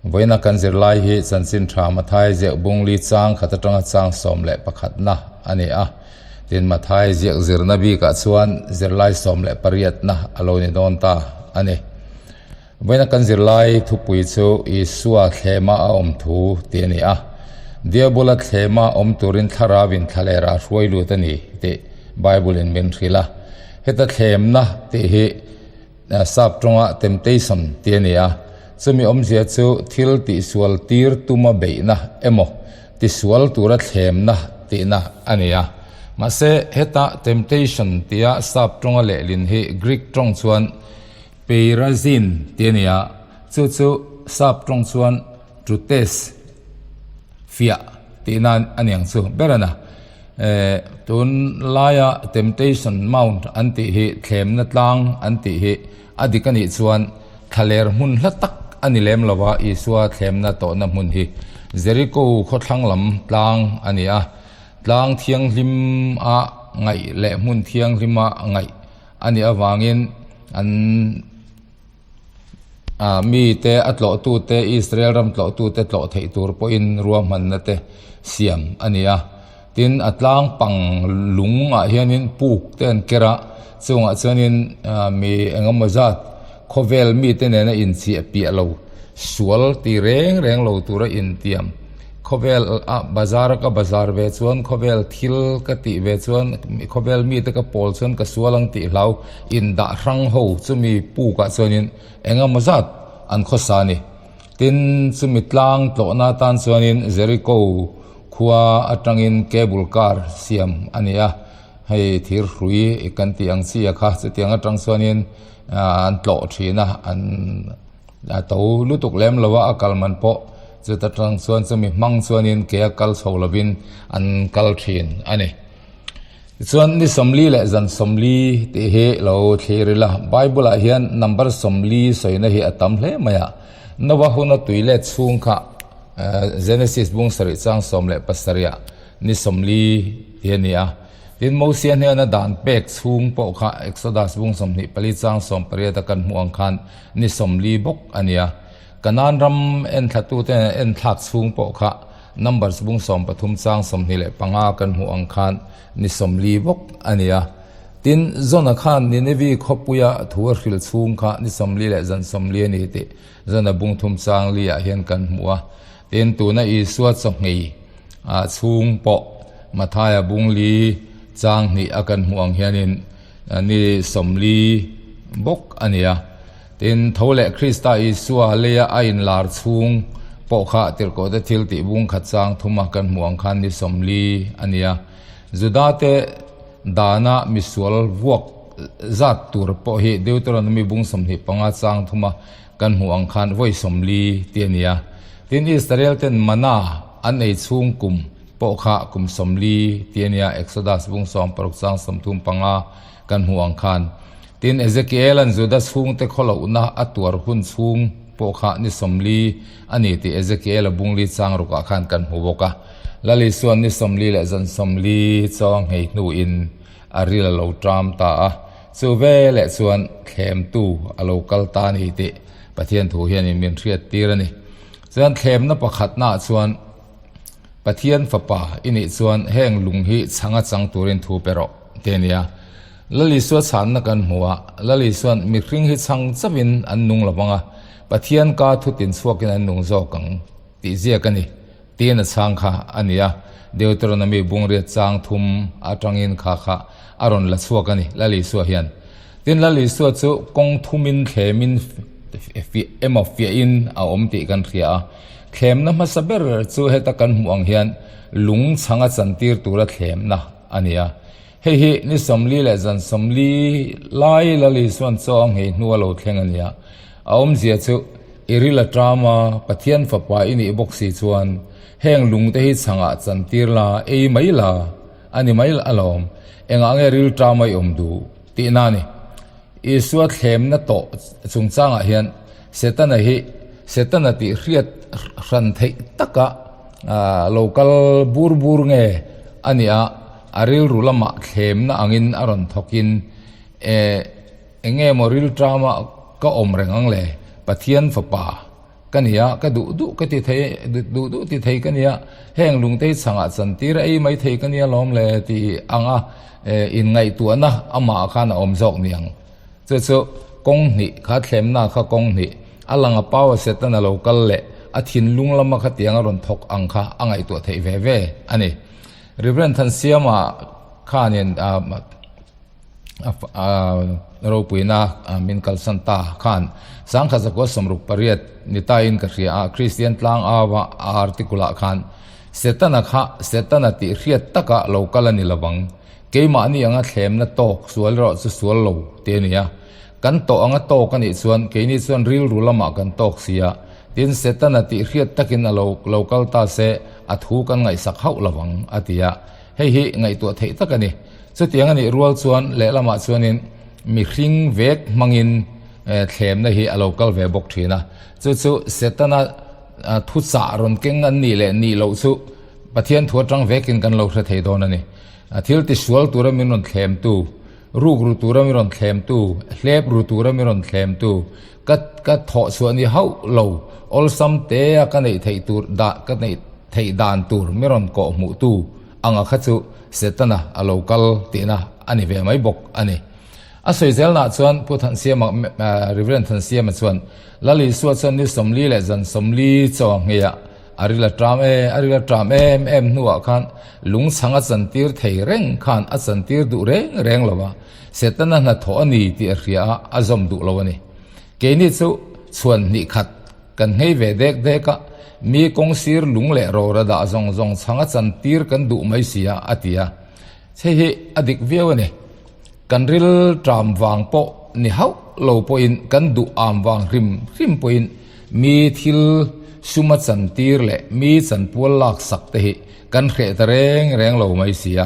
Vawiina kan zirlai hi chanchin tha Mathai ziak bungli chang khat atanga chang 11 na a ni a. Tin, Mathai ziak zirna bikah chuan zirlai 18 na a lo ni dawn ta a ni. Vawiina kan zirlai thupui chu Isua thlema a awm thu tih a ni a. Diabola thlema awm turin thlarauin thlalera hruai lut a ni tih Bible-in min hrilh a. Heta thlemna tih hi Sap tawnga temptation tih a ni a. Chumi awmzia chu thil tihsual tir tuma beihna emaw tisual tura thlemna tihna a ni a. Mahse, heta temptation tia sap tawnga lehlin hi Greek tawng chuan Peirazin tih a ni a, chu chu sap tawng chuan to test, fiah tihna a ni ang chu ber a na. Tun laia Temptation Mount an tih hi thlemna tlang an tih hi a dik a nih chuan thlaler hmun hla tak a ni lem lo va, Isua thlemna tawhna hmun hi Jericho khawthlang lam tlang a ni a, tlang thianghlim a ngaih leh hmun thianghlim a ngaih a nih avangin an ah mite a tlawhtute Israel ram tlawhtute tlawh theih tur pawhin ruahmanna te siam a ni a tin a tlang pang lungah hianin puk te an ker a chungah chuanin ah mi eng emaw zat khawvel mite nena inchiah piah lo sual ti reng reng lo tura intiam. Khawvel ah bazar ka bazar ve chuan khawvel thil ka tih ve chuan khawvel mite ka pawl chuan ka sual ang tih hlau indah hrang ho chumi pukah chuanin eng emaw zat an khawsa a ni. Tin chumi tlang tlawhna atan chuanin Jericho khua atangin cable car siam a ni a, hei thir hrui kan tih ang chi a kha chutiang atang chuanin an tlawh thin a an. A to lutuk lem lo a, a kal man pawh chuta tang chuan chumi hmang chuanin ke a kal chho lovin an kal thin a ni. Tichuan ni 40 leh zan 40 tih hi lo thlir ila, Bible ah hian number 40 sawina hi a tam hle mai a. Noah huna tui let chhung kha Genesis bung sarih chang 17 ah ni 40 tih a ni a. Tin, Mosia hnena dan pek chhung pawh kha Exodus bung 24 chang 18 a kan hmuh ang khan ni 40 bawk a ni a. Kanaan ram enthlatute enthlak chhung pawh kha Numbers bung 13 chang 25 kan hmuh ang khan ni 40 bawk a ni a. Tin, Jona khan Ninevi khawpuia thu a hrilh chhung kha ni 40 leh zan 40 a ni tih Jona bung thum chang li ah hian kan hmu a. Tin, tuna Isua chawhngei ah chhung pawh Mathaia bung li chang hnih a kan hmuh ang hianin ni 40 bawk a ni a. Tin, tho leh Krista Isua leia a inlar chhung pawh kha tirhkohte thil tih bung khat chang thuma kan hmuh ang khan ni 40 a ni a. Judate dana misual vuak zat tur pawh hi Deuteronomy bung 25 chang thuma kan hmuh ang khan vawi 40 tih a ni a. Tin, Israel ten mana an ei chhung kum pawh kha kum 40 tih a ni a, Exodus bung 16 chang 35 kan hmuh ang khan. Tin, Ezekiel-a'n Juda chhungte khawlohna a tuar hun chhung pawh kha ni 40 a ni tih Ezekiel-a bung li chang rukah khan kan hmu bawk a. Lal Isua'n ni 40 leh zan 40 chaw nghei hnuin a ril a lo ṭam ta a. Chu veleh chuan thlemtu a lo kal ta a ni tih Pathian thu hianin min hriat tir a ni. Chuan thlemna pakhatnaah chuan Pathian fapa i nih chuan heng lung hi chhanga chang turin thu pe rawh tih a ni a. Lal Isua chhanna kan hmu a, Lal Isua'n mihring hi chhang chauhin an nung lo vang a, Pathian ka thutin chhuakin an nung zawk ang tih ziak a ni. Tiin a chhang kha a ni a, Deuteronomy bungriat chang thum atangin kha kha a rawn la chhuak a ni, Lal Isua hian. Tin, Lal Isua chu kawng thumin thlemin emaw fiahin a awm tih kan hria a. Thlemna hmasa ber chu heta kan hmuh ang hian lung chhanga chantir tura thlemna a ni a. Hei hi ni 40 leh zan 40 lai Lal Isua'n chaw a nghei hnu a lo thleng a ni a. A awmzia chu i ril a ṭam a, Pathian fapa i nih bawk si chuan heng lungte hi chhangah chantir la, ei mai la, a ni mai alawm. Engah nge ril ṭam a i awm duh? tihna a ni. Isua thlemna tawh chungchangah hian Setana hi Setana tih hriat hran theih taka lo kal bur bur nge a nih a, a rilru lamah thlemna angin a rawn thawkin e eng nge maw rilṭama ka awm reng ang le, Pathian fapa. ka ni a, ka duh duh ka ti thei, duh duh ti thei ka ni a, heng lungte hi chhangah chantir a ei mai thei ka nia lawm le tih anga inngaihtuahna amah khan a awm zawk niang. Chu chu kawng hnih kha thlemna kha kawng hnih a lang a power Satan a lo kal leh a thinlung lama khatiang a rawn thawk ang kha a ngaihtuah theih ve ve a ni. Reverend Thansiama khanin ropuina min kalsan ta khan sangkhat zakua 68 ni tain ka hria a, Kristian tlang aua a article ah khan Setana kha Setana tih hriat taka lo kal a ni lovang, keimahni anga thlemna tawk sual erawh chu sual lo ti a ni a. Kan tawh anga tawk a nih chuan keini chuan rilru lamah kan tawk si a, tin Setana tih hriat takin a lo lo kal ta se a thu kan ngaihsak hauh lovang a ti a. Hei hi ngaihtuah theih tak a ni. Chutiang a nih rual chuan lehlamah chuanin mihring vek hmangin thlemna hi a lo kal ve bawk thin a. Chu chu Setana thuchah rawn keng an nih leh nih loh chu Pathian thu atang vekin kan lo hre thei dawn a ni. Thil tisual tura min rawn thlemtu, ruk ru tura min rawn thlemtu, hlep ru tura min rawn thlemtu, ka ka thawh chhuah ni hauh lo, awlsam tea ka neih theih tur dah ka neih theih dan tur min rawn kawh hmuhtu anga kha chu Setana a lo kal tihna a ni ve mai bawk a ni. A sawi zelnaah chuan Pu Thansiama, Rev. Thansiama chuan Lal Isua chuan ni 40 leh zan 40 chaw ngheiah a ril a ṭam e, a ril a ṭam em em hnuah khan lungchhang a chantir thei reng khan a chantir duh reng reng lo a, Setana hnathawh a ni tih a hria a, a zawm duh lo a ni. Keini chu chhuan hnih khat kan nghei ve dek dek a, mi kawng sir lung leh rawra dah zawng zawng chhang a chantir kan duh mai si a, a ti a. Hei hi a dik viau a ni. Kan ril ṭam vang pawh ni hauh lo pawhin kan duh am vang hrim hrim pawhin mi thil suma chantir leh mi chanpual lak sak te hi kan hreh ta reng reng lo mai si a.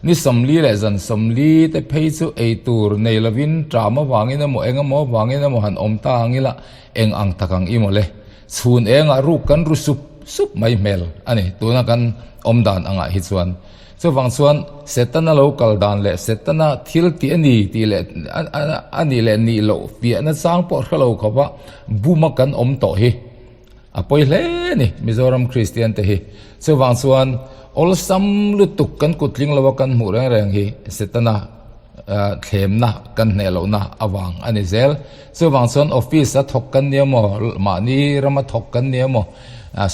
Ni 40 leh zan 40 te phei chu ei tur nei lovin ṭam avangin emaw eng emaw avangin emaw han awm ta ang ila eng ang tak ang i mawle. Chhun engah ruk kan ru sup sup mai hmel a ni tuna kan awm dan angah hi chuan. Chuvang chuan Setana lo kal dan leh Setana thil tih a ni tih leh a nih leh nih loh fiahna chang pawh hre lo khawpa buma kan awm tawh hi a pawi hle a ni Mizoram Kristian te hi. Chuvang chuan awlsam lutuk kan kut tling lova kan hmuh reng reng hi Setana thlemna kan hneh lohna avang a ni zel. Chuvang chuan office a thawk kan nia maw, mahni rama thawk kan nia maw,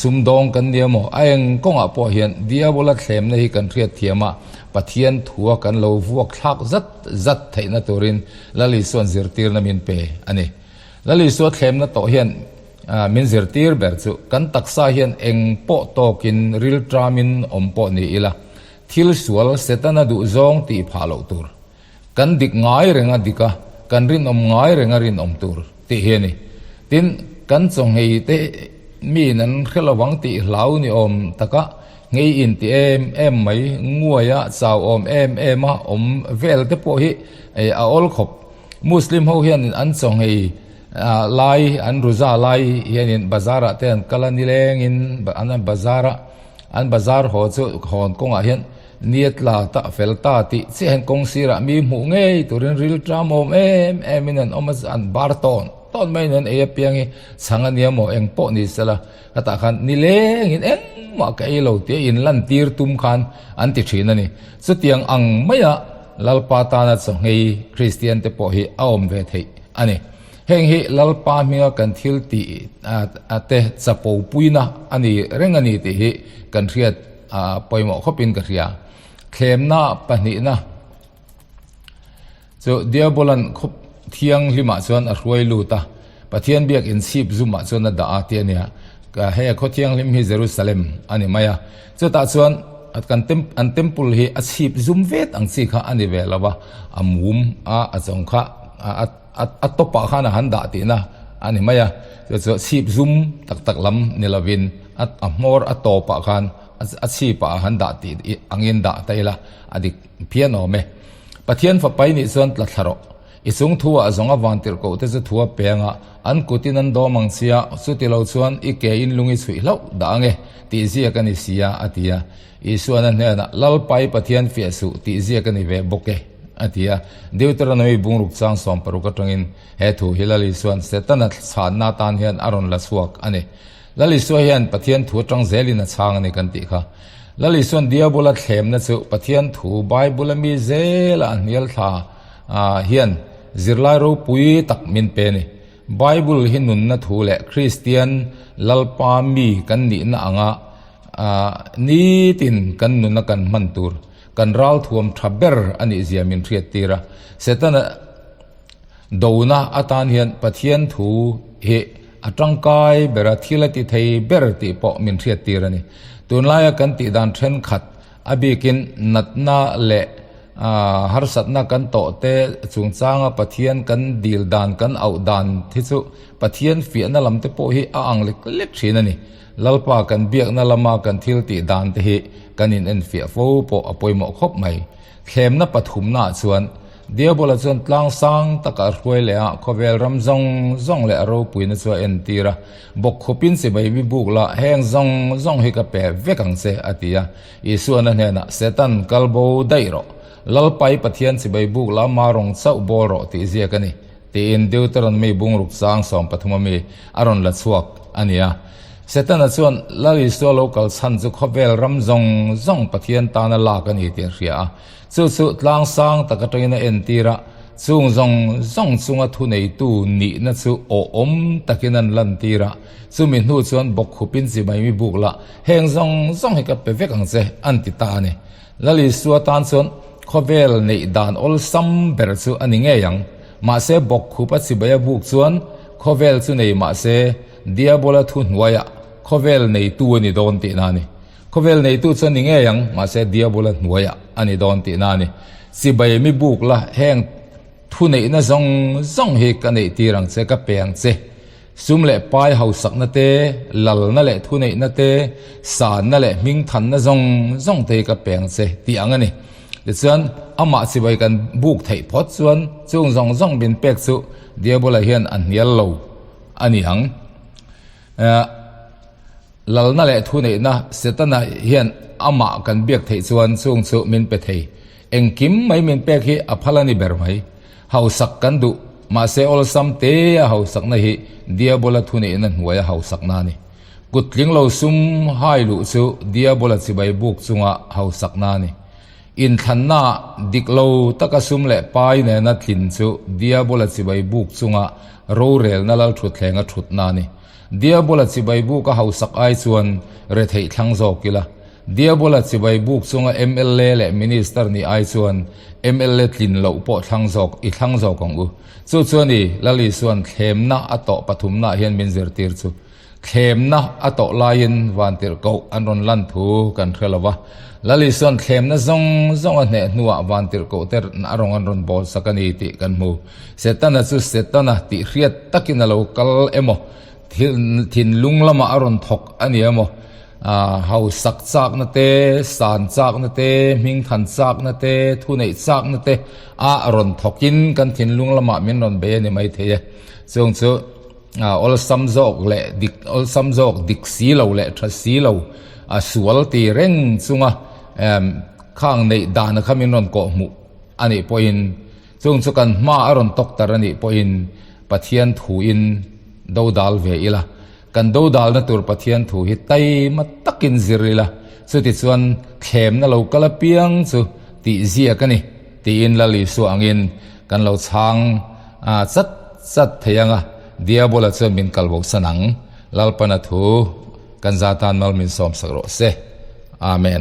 sumdawng kan nia maw, a eng kawngah pawh hian Diabola thlemna hi kan hriat thiam a, Pathian thua kan lo vuak thlak zat zat theihna turin Lal Isua'n zirtirna min pe a ni. Lal Isua thlemna tawh hian min zirtir ber chu kan taksa hian eng pawh tawkin rilṭamin awm pawh ni ila, Thil sual Setana duh zawng tih phah loh tur. Kan dik ngai reng a dik a, kan rinawm ngai reng a rinawm tur tih hi a ni. Tin, kan chawnghei te miin an hre lo ang tih hlau ni awm taka nghei in ti em em mai, nguai a, chau awm em em a awm vel te pawh hi a awl khawp. Muslim ho hianin an chawnghei lai, an ruza lai hianin bazar ah te an kal a, nilengin an bazar a, An bazar haw chu hawn kawngah hian niat la ta fel ta tih chiah hian kawng sirah mi hmuh ngei turin ril ṭam awm em em in an awm a, an bar tawn tawn maiin an ei apiang hi chhang a nia maw eng pawh ni sela khatah khan nilengin engmah ka ei lo tia in lan tir tum khan an ti ṭhin a ni. Chutiang ang maia Lalpa tana chawnghei Kristian te pawh hi a awm ve theih a ni. Heng hi Lalpa hminga kan thil tih te chapo puina a ni reng a ni tih hi kan hriat pawimawh khawpin ka hria. Thlemna pahnihna chu Diabolan khawp thianghlimah chuan a hruai lut a, Pathian biak inchhip zumah chuan a dah a tih a nia. Hei a khaw thianghlim hi Jerusalem a ni mai a, chutah chuan kan an temple hi a chhip zum vet ang chi kha a ni ve lo va, a mum a, a chawng kha a. A tawpah khan a han dah tihna a ni mai a, chu chu chhip zum tak tak lam ni lovin a hmawr a tawpah khan a chhipah a han dah tih angin dah ta ila a dik phian awm e. Pathian fapai nih chuan tla thla rawh. I chung thu ah zawng a van tirh koh te chu thu a peng a, an kutin an dawm ang chia, chuti lo chuan i ke in lung i chhuih hlauh dah ange tih ziak a ni sia a ti a. Isuan a hnenah, Lalpai Pathian fiah suh tih ziak a ni ve bawk e. a ti a. Deuteronomy bungruk chang 16 atangin he thu hi Lal Isua'n Setana chhanna atan hian a rawn la chhuak a ni. Lal Isua hian Pathian thu atang zelin a chhang a ni kan tih kha. Lal Isua'n Diabola thlemna chu Pathian thu Bible a mi zela a hnial thla hian zirlai ropui tak min pe a ni. Bible hi nunna thu leh Kristian Lalpa mi kan nihna anga nitin kan nuna kan hman tur kan ralthuam tha ber a nih zia min hriat tir a. Setana dona atan hian Pathian thu hi a tangkai ber a, thil a ti thei ber tih pawh min hriat tir a ni. Tunlaia kan tih dan thenkhat A bikin natna leh harsatna kan tawh te chungchanga Pathian kan dil dan, kan auh dan hi chu Pathian fiahna lam te pawh hi a ang lek lek thin a ni. Lalpa kan biakna lama kan thil tih dan te hi kan in enfiah fo pawh a pawimawh khawp mai. Thlemna pathumnaah chuan Diabola chuan tlang sang taka a hruai leh a, khawvel ram zawng zawng leh a ropuina chu a entir a. Bawkkhupin chibai mi buk la, heng zawng zawng hi ka pe vek ang che, a ti a. Isuan a hnenah, Setan, kal bo daih rawh. Lalpai Pathian chibai buk la, ma rawng chauh bawl rawh tih ziak a ni, tiin Deuteronomy bungruk chang 13 ami a rawn la chhuak a ni a. Setana chuan Lal Isua lo kal chhan chu khawvel ram zawng zawng Pathian tana lak a ni tih a hria a. Chu chu tlang sang tak atangin a entir a, chung zawng zawng chunga thuneitu nihna chu awhawm takin an lantir a, chumi hnu chuan bawkkhupin chi mai mi buk la, heng zawng zawng hi ka pe vek ang che, an ti ta a ni. Lal Isua tan chuan khawvel neih dan awlsam ber chu a ni ngei ang. Mahse bawkkhup a chibai a buk chuan khawvel chu nei mahse Diabola thuhnuaiah khawvel neitu a ni dawn tihna a ni. Khawvel neitu chu a ni ngei ang, mahse Diabola hnuaiah a ni dawn tihna a ni. Chibai mi buk la, heng thuneihna zawng zawng hi ka neih tir ang che, ka pe ang che. Sum leh pai hausakna te, lalna leh thuneihna te, sanna leh hmingthanna zawng zawng te hi ka pe ang che tih ang a ni. Tichuan, amah chibai kan buk theih phawt chuan chung zawng zawng min pek chu Diabola hian a hnial lo a ni ang. Lalna leh thuneihna Setana hian amah kan biak theih chuan chung chu min pe thei. Engkim mai min pek hi a phal a ni ber mai. Hausak kan duh, mahse awlsam te a hausakna hi Diabola thuneihna hnuaia hausakna a ni. Kut tling lo sum hai luh chu Diabola chibai buk chunga hausakna a ni. Inthlanna dik lo taka sum leh pai nena tlin chu Diabola chibai buk chunga rorelna lalthutthlenga thutna a ni. Diabola chibai buk a hausak ai chuan retheih thlang zawk ila. Diabola chibai buk chunga mla leh minister nih ai chuan mla tlin loh pawh thlang zawk i thlang zawk ang u. Chu chuan i Lal Isua'n thlemna a tawh pathumnaah hian min zirtir chu. Thlemna a tawh laiin vantirhkoh an rawn lan thu kan hre lo va. Lal Isua'n thlemna zawng zawng a hneh hnuah vantirhkoh te a rawng an rawn bawl sak a ni tih kan hmu. Setana chu Setana tih hriat takin a lo kal emaw, thinlung lamah a rawn thawk a ni emaw, hausak chakna te, san chakna te, hmingthan chakna te, thuneih chakna te a rawn thawkin kan thinlung lamah min rawn bei a ni maithei e. Chung chu awlsam zawk leh dik, awlsam zawk dik si lo leh tha si lo, a sual ti reng chunga khang neih dana kha min rawn kawhhmuh a nih pawhin, Chung chu kan hma a rawn tawk tar a nih pawhin Pathian thuin do dal ve ila, kan do dalna tur Pathian thu hi taima takin zir ila, chutichuan thlemna lo kal apiang chu tih ziak a ni tiin Lal Isua angin kan lo chhang chat chat thei ang a, Diabola chuan min kal bosan ang. Lalpana thu kan za tan mal min sawmsak rawh se. Amen.